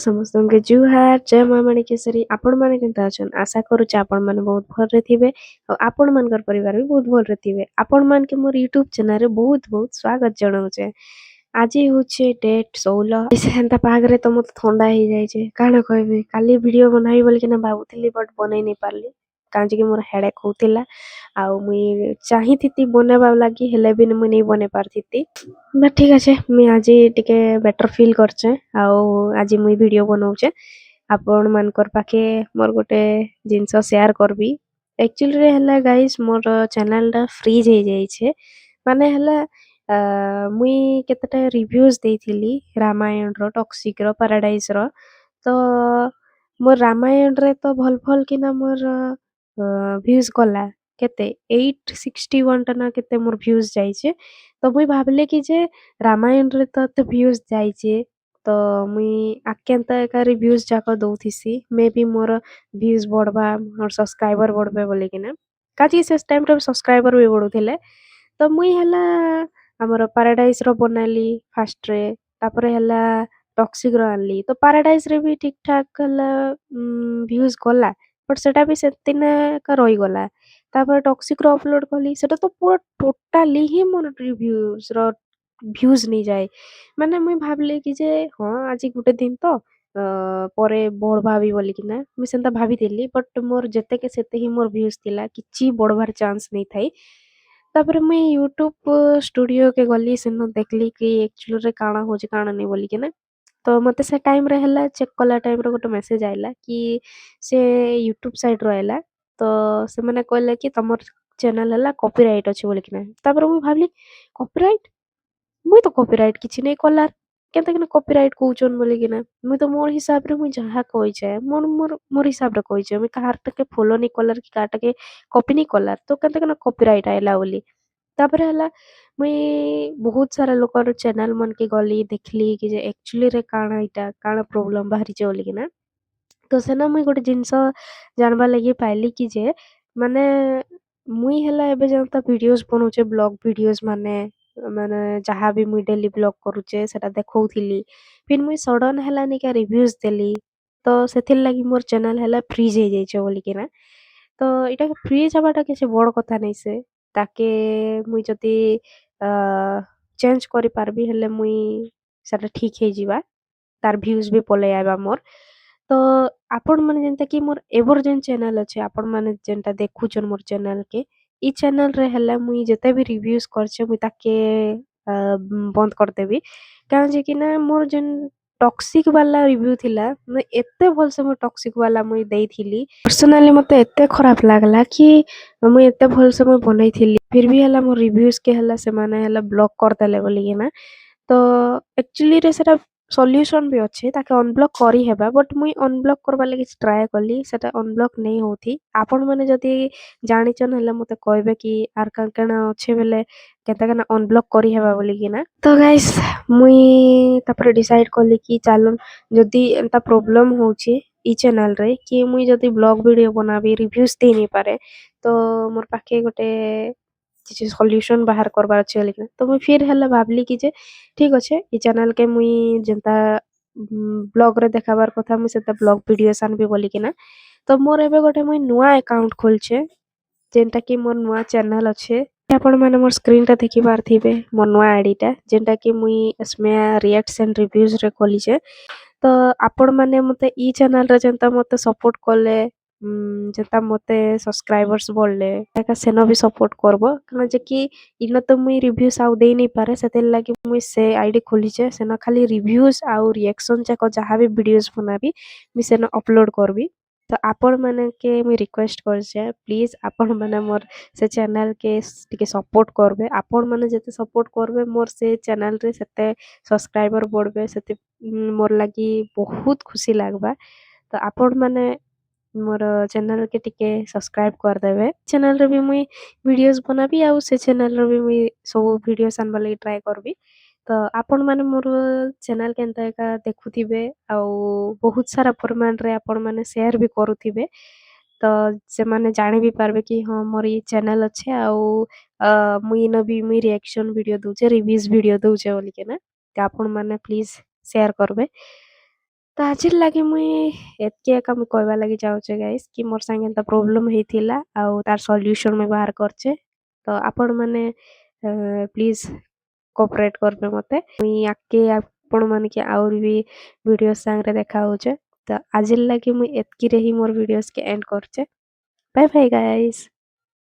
ସମସ୍ତଙ୍କୁ ଜୁହାର, ଜୟ ମା ମାଣିକେଶ୍ୱରୀ। ଆପଣମାନେ କେନ୍ତା ଅଛନ୍? ଆଶା କରୁଛେ ଆପଣମାନେ ବହୁତ ଭଲରେ ଥିବେ ଆଉ ଆପଣମାନଙ୍କର ପରିବାର ବି ବହୁତ ଭଲରେ ଥିବେ। ଆପଣମାନକେ ମୋର ୟୁଟ୍ୟୁବ୍ ଚ୍ୟାନେଲ୍ରେ ବହୁତ ବହୁତ ସ୍ୱାଗତ ଜଣାଉଛେ। ଆଜି ହଉଛେ ଡେଟ୍ 16। ହେନ୍ତା ପାଗରେ ତ ମତେ ଥଣ୍ଡା ହେଇଯାଇଛେ, କାଣା କହିବି। କାଲି ଭିଡ଼ିଓ ବନାବି ବୋଲିକିନା ଭାବୁଥିଲି, ବଟ୍ ବନେଇ ନାଇଁ ପାରିଲି, କାଁଜେ ମୋର ହେଡ଼େକ୍ ହଉଥିଲା। ଆଉ ମୁଇଁ ଚାହିଁଥିତି ବନେଇବା ଲାଗି, ହେଲେ ବି ମୁଇଁ ନାଇଁ ବନେଇ ପାରିଥିତି। ବଟ୍ ଠିକ୍ ଅଛେ, ମୁଇଁ ଆଜି ଟିକେ ବେଟର୍ ଫିଲ୍ କରଛେ ଆଉ ଆଜି ମୁଇଁ ଭିଡ଼ିଓ ବନଉଛେ। ଆପଣମାନଙ୍କର ପାଖେ ମୋର ଗୋଟେ ଜିନିଷ ସେୟାର କରବି। ଆକ୍ଚୁଆଲିରେ ହେଲା ଗାଇସ୍, ମୋର ଚ୍ୟାନେଲଟା ଫ୍ରିଜ୍ ହେଇଯାଇଛେ। ମାନେ ହେଲା ମୁଇଁ କେତେଟା ରିଭ୍ୟୁଜ୍ ଦେଇଥିଲି ରାମାୟଣର, ଟକ୍ସିକ୍ର, ପାରାଡାଇଜ୍ର। ତ ମୋର୍ ରାମାୟଣରେ ତ ଭଲ୍ ଭଲ୍ କିନା ମୋର୍ ଭ୍ୟୁଜ୍ ଗଲା। କେତେ 861ଟା ନା କେତେ ମୋର୍ ଭ୍ୟୁଜ୍ ଯାଇଛେ। ତ ମୁଇଁ ଭାବିଲି କି ଯେ ରାମାୟଣରେ ତ ଏତେ ଭ୍ୟୁଜ୍ ଯାଇଛେ, ତ ମୁଇଁ ଆଗ୍କେ ଏନ୍ତା ଏକା ରିଭ୍ୟୁଜ୍ ଯାକ ଦଉଥିସି, ମେ ବି ମୋର ଭ୍ୟୁଜ୍ ବଢ଼ବା, ମୋର୍ ସବସ୍କ୍ରାଇବର୍ ବଢ଼ବେ ବୋଲିକିନା। କା'ଯେ ସେ ଟାଇମ୍ରେ ସବସ୍କ୍ରାଇବର୍ ବି ବଢ଼ୁଥିଲେ। ତ ମୁଇଁ ହେଲା ଆମର ପାରାଡାଇଜ୍ର ବନାଲି ଫାର୍ଷ୍ଟରେ, ତାପରେ ହେଲା ଟକ୍ସିକ୍ର ଆନ୍ଲି। ତ ପାରାଡାଇଜ୍ରେ ବି ଠିକ୍ ଠାକ୍ ହେଲା ଭ୍ୟୁଜ୍ ଗଲା, ବଟ୍ ସେଟା ବି ସେଦିନେ ଏକା ରହିଗଲା। ତାପରେ ଟକ୍ସିକ୍ର ଅପଲୋଡ଼୍ କଲି, ସେଟା ତ ପୁରା ଟୋଟାଲି ହିଁ ମୋର ରିଭ୍ୟୁଜ୍ର ଭ୍ୟୁଜ୍ ନେଇଯାଏ। ମାନେ ମୁଇଁ ଭାବିଲି କି ଯେ ହଁ, ଆଜି ଗୋଟେ ଦିନ ତ, ପରେ ବଢ଼ବା ବି ବୋଲିକିନା ମୁଇଁ ସେନ୍ତା ଭାବିଥିଲି। ବଟ୍ ମୋର୍ ଯେତେକେ ସେତେ ହିଁ ମୋର୍ ଭ୍ୟୁଜ୍ ଥିଲା, କିଛି ବଢ଼ବାର୍ ଚାନ୍ସ ନେଇଥାଇ। ତାପରେ ମୁଇଁ ୟୁଟ୍ୟୁବ୍ ଷ୍ଟୁଡ଼ିଓକେ ଗଲି, ସେନୁ ଦେଖ୍ଲି କି ଆକ୍ଚୁଆଲିରେ କାଣା ହଉଛେ, କାଣା ନାଇଁ ବୋଲିକିନା। ତ ମତେ ସେ ଟାଇମ୍ରେ ହେଲା ଚେକ୍ କଲା ଟାଇମ୍ରେ ଗୋଟେ ମେସେଜ୍ ଆଇଲା କି ସେ ୟୁଟ୍ୟୁବ୍ ସାଇଡ଼୍ରୁ ଆଇଲା। ତ ସେମାନେ କହିଲେ କି ତମର୍ ଚ୍ୟାନେଲ୍ ହେଲା କପିରାଇଟ୍ ଅଛି ବୋଲିକିନା। ତାପରେ ମୁଇଁ ଭାବିଲି, କପିରାଇଟ୍? ମୁଇଁ ତ କପିରାଇଟ୍ କିଛି ନାଇଁ କଲାର୍, କେନ୍ତା କିନା କପିରାଇଟ୍ କହୁଛନ୍ ବୋଲିକିନା। ମୁଇଁ ତ ମୋର୍ ହିସାବ୍ରେ ମୁଇଁ ଯାହା କହିଛେ, ମୋର୍ ମୋର୍ ମୋର୍ ହିସାବ୍ରେ କହିଛେ। ମୁଇଁ କାହାର୍ଟାକେ ଫଲୋ ନାଇଁ କଲାର୍ କି କାହାର୍ଟାକେ କପି ନାଇଁ କଲାର୍, ତ କେନ୍ତା କିନା କପିରାଇଟ୍ ଆଇଲା ବୋଲି। ତାପରେ ହେଲା ମୁଇଁ ବହୁତ ସାରା ଲୋକର ଚ୍ୟାନେଲ୍ ମାନକେ ଗଲି, ଦେଖିଲି କି ଯେ ଆକ୍ଚୁଆଲିରେ କାଣା ଇଟା, କାଣା ପ୍ରୋବ୍ଲେମ୍ ବାହାରିଛେ ବୋଲିକିନା। ତ ସେନ ମୁଇଁ ଗୋଟେ ଜିନିଷ ଜାଣ୍ବାର୍ ଲାଗି ପାଇଲି କି ଯେ ମାନେ ମୁଇଁ ହେଲା ଏବେ ଯେନ୍ତା ଭିଡ଼ିଓଜ୍ ବନଉଛେ, ବ୍ଲଗ୍ ଭିଡ଼ିଓଜ୍, ମାନେ ମାନେ ଯାହା ବି ମୁଇଁ ଡେଲି ବ୍ଲଗ୍ କରୁଛେ, ସେଟା ଦେଖଉଥିଲି। ଫିର୍ ମୁଇଁ ସଡ଼ନ୍ ହେଲା ନିକା ରିଭ୍ୟୁଜ୍ ଦେଲି, ତ ସେଥିର୍ଲାଗି ମୋର୍ ଚ୍ୟାନେଲ୍ ହେଲା ଫ୍ରିଜ୍ ହେଇଯାଇଛେ ବୋଲିକିନା। ତ ଇଟା ଫ୍ରିଜ୍ ହେବାଟା କିଛି ବଡ଼୍ କଥା ନାଇଁ ସେ। ତାକେ ମୁଇଁ ଯଦି ଚେଞ୍ଜ୍ କରିପାରବି ହେଲେ ମୁଇଁ ସେଟା ଠିକ୍ ହେଇଯିବା, ତାର୍ ଭ୍ୟୁଜ୍ ବି ପଲେଇ ଆଇବା ମୋର୍। ତ ଆପଣମାନେ ଯେନ୍ତା କି ମୋର୍ ଏଭର୍ ଯେନ୍ ଚ୍ୟାନେଲ୍ ଅଛେ, ଆପଣମାନେ ଯେନ୍ଟା ଦେଖୁଛନ୍ ମୋର୍ ଚ୍ୟାନେଲ୍କେ, ଇ ଚ୍ୟାନେଲ୍ରେ ହେଲା ମୁଇଁ ଯେତେ ବି ରିଭ୍ୟୁଜ୍ କରିଛେ, ମୁଇଁ ତାକେ ବନ୍ଦ କରିଦେବି। କାଁଜେ କିନା ମୋର୍ ଯେନ୍ ଟକ୍ସିକ୍ ବାଲା ରିଭ୍ୟୁ ଥିଲା, ମୁଇଁ ଏତେ ଭଲ୍ସେ ମୁଇଁ ଟକ୍ସିକ୍ ବାଲା ମୁଇଁ ଦେଇଥିଲି, ପର୍ସନାଲି ମତେ ଏତେ ଖରାପ ଲାଗ୍ଲା କି ମୁଇଁ ଏତେ ଭଲ୍ସେ ମୁଇଁ ବନେଇଥିଲି, ଫିର୍ ବି ହେଲା ମୋର୍ ରିଭ୍ୟୁଜ୍କେ ହେଲା ସେମାନେ ହେଲା ବ୍ଲକ୍ କରିଦେଲେ ବୋଲିକିନା। ତ ଆକ୍ଚୁଆଲିରେ ସେଟା ସଲ୍ୟୁସନ୍ ବି ଅଛେ, ତାକେ ଅନବ୍ଲକ୍ କରିହେବା। ବଟ୍ ମୁଇଁ ଅନବ୍ଲକ୍ କରବାର୍ ଲାଗି ଟ୍ରାଏ କଲି, ସେଟା ଅନବ୍ଲକ୍ ନେଇ ହଉଥି। ଆପଣମାନେ ଯଦି ଜାଣିଛନ୍ ହେଲେ ମତେ କହିବେ କି ଆର୍ କାଣା ଅଛେ ବେଲେ କେନ୍ତା କେନ୍ତା ଅନବ୍ଲକ୍ କରିହେବା ବୋଲିକିନା। ତ ଗାଇସ୍, ମୁଇଁ ତାପରେ ଡିସାଇଡ଼୍ କଲି କି ଚାଲୁନ୍, ଯଦି ଏନ୍ତା ପ୍ରୋବ୍ଲେମ୍ ହଉଛେ ଇ ଚ୍ୟାନେଲ୍ରେ କି ମୁଇଁ ଯଦି ବ୍ଲଗ୍ ଭିଡ଼ିଓ ବନାବି, ରିଭ୍ୟୁଜ୍ ଦେଇ ନାଇପାରେ, ତ ମୋର୍ ପାଖେ ଗୋଟେ କିଛି ସଲ୍ୟୁସନ୍ ବାହାର କରବାର୍ ଅଛେ ବୋଲିକିନା। ତ ମୁଇଁ ଫିର୍ ହେଲା ଭାବ୍ଲି କି ଯେ ଠିକ୍ ଅଛେ, ଇ ଚ୍ୟାନେଲ୍କେ ମୁଇଁ ଯେନ୍ତା ବ୍ଲଗ୍ରେ ଦେଖାବାର୍ କଥା, ମୁଇଁ ସେନ୍ତା ବ୍ଲଗ୍ ଭିଡ଼ିଓସ୍ ଆନ୍ବି ବୋଲିକିନା। ତ ମୋର୍ ଏବେ ଗୋଟେ ମୁଇଁ ନୂଆ ଆକାଉଣ୍ଟ୍ ଖୋଲିଛେ, ଯେନ୍ଟାକି ମୋର୍ ନୂଆ ଚ୍ୟାନେଲ୍ ଅଛେ। ଆପଣମାନେ ମୋର୍ ସ୍କ୍ରିନ୍ଟା ଦେଖିପାରୁଥିବେ, ମୋର୍ ନୂଆ ଆଇଡ଼ିଟା, ଯେନ୍ଟାକି ମୁଇଁ ସ୍ମେୟା ରିଆକ୍ଟସ୍ ଆଣ୍ଡ ରିଭ୍ୟୁଜ୍ରେ ଖୋଲିଛେ। ତ ଆପଣମାନେ ମତେ ଇ ଚ୍ୟାନେଲ୍ରେ ଯେନ୍ତା ମତେ ସପୋର୍ଟ କଲେ, ଯେନ୍ତା ମତେ ସବସ୍କ୍ରାଇବର୍ସ ବଢ଼ଲେ, ଏକା ସେନ ବି ସପୋର୍ଟ କର୍ବ। କାଣା ଯେ କି ଇନ ତ ମୁଇଁ ରିଭ୍ୟୁଜ୍ ଆଉ ଦେଇ ନାଇଁ ପାରେ, ସେଥିର୍ଲାଗି ମୁଇଁ ସେ ଆଇଡ଼ି ଖୋଲିଛେ। ସେନ ଖାଲି ରିଭ୍ୟୁଜ୍ ଆଉ ରିଆକ୍ସନ୍ ଯାକ ଯାହା ବି ଭିଡ଼ିଓଜ୍ ବନାବି, ମୁଇଁ ସେନ ଅପଲୋଡ଼୍ କର୍ବି। ତ ଆପଣମାନକେ ମୁଇଁ ରିକ୍ୱେଷ୍ଟ କରୁଛେ, ପ୍ଲିଜ୍ ଆପଣମାନେ ମୋର୍ ସେ ଚ୍ୟାନେଲ୍କେ ଟିକେ ସପୋର୍ଟ କର୍ବେ। ଆପଣମାନେ ଯେତେ ସପୋର୍ଟ କର୍ବେ, ମୋର୍ ସେ ଚ୍ୟାନେଲ୍ରେ ସେତେ ସବସ୍କ୍ରାଇବର୍ ବଢ଼ବେ, ସେତେ ମୋର୍ ଲାଗି ବହୁତ ଖୁସି ଲାଗ୍ବା। ତ ଆପଣମାନେ ମୋର ଚ୍ୟାନେଲ୍କେ ଟିକେ ସବସ୍କ୍ରାଇବ୍ କରିଦେବେ। ଚ୍ୟାନେଲ୍ରେ ବି ମୁଇଁ ଭିଡ଼ିଓଜ୍ ବନାବି ଆଉ ସେ ଚ୍ୟାନେଲ୍ରେ ବି ମୁଇଁ ସବୁ ଭିଡ଼ିଓସ୍ ଆନ୍ବାର୍ ଲାଗି ଟ୍ରାଏ କର୍ବି। ତ ଆପଣମାନେ ମୋର ଚ୍ୟାନେଲ୍ କେନ୍ତା ଏକା ଦେଖୁଥିବେ ଆଉ ବହୁତ ସାରା ପରିମାଣରେ ଆପଣମାନେ ସେୟାର ବି କରୁଥିବେ, ତ ସେମାନେ ଜାଣି ବି ପାରବେ କି ହଁ, ମୋର୍ ଇ ଚ୍ୟାନେଲ୍ ଅଛେ ଆଉ ମୁଇଁ ଇନ ବି ମୁଇଁ ରିଆକ୍ସନ୍ ଭିଡ଼ିଓ ଦଉଛେ, ରିଭ୍ୟୁଜ୍ ଭିଡ଼ିଓ ଦଉଛେ ବୋଲିକିନା। ତ ଆପଣମାନେ ପ୍ଲିଜ୍ ସେୟାର କରବେ। ତ ଆଜିର୍ ଲାଗି ମୁଇଁ ଏତ୍କି ଏକା ମୁଇଁ କହେବାର୍ ଲାଗି ଚାହୁଁଛେ ଗାଇସ୍, କି ମୋର୍ ସାଙ୍ଗେ ଏନ୍ତା ପ୍ରୋବ୍ଲେମ୍ ହେଇଥିଲା ଆଉ ତାର୍ ସଲ୍ୟୁସନ୍ ମୁଇଁ ବାହାର୍ କରିଛେଁ। ତ ଆପଣମାନେ ପ୍ଲିଜ୍ କୋଅପରେଟ୍ କରବେ ମତେ। ମୁଇଁ ଆଗ୍କେ ଆପଣମାନକେ ଆହୁରି ବି ଭିଡ଼ିଓ ସାଙ୍ଗରେ ଦେଖା ହଉଛେ। ତ ଆଜିର୍ ଲାଗି ମୁଇଁ ଏତ୍କିରେ ହିଁ ମୋର୍ ଭିଡ଼ିଓସ୍କେ ଏଣ୍ଡ କରୁଛେଁ। Bye bye guys.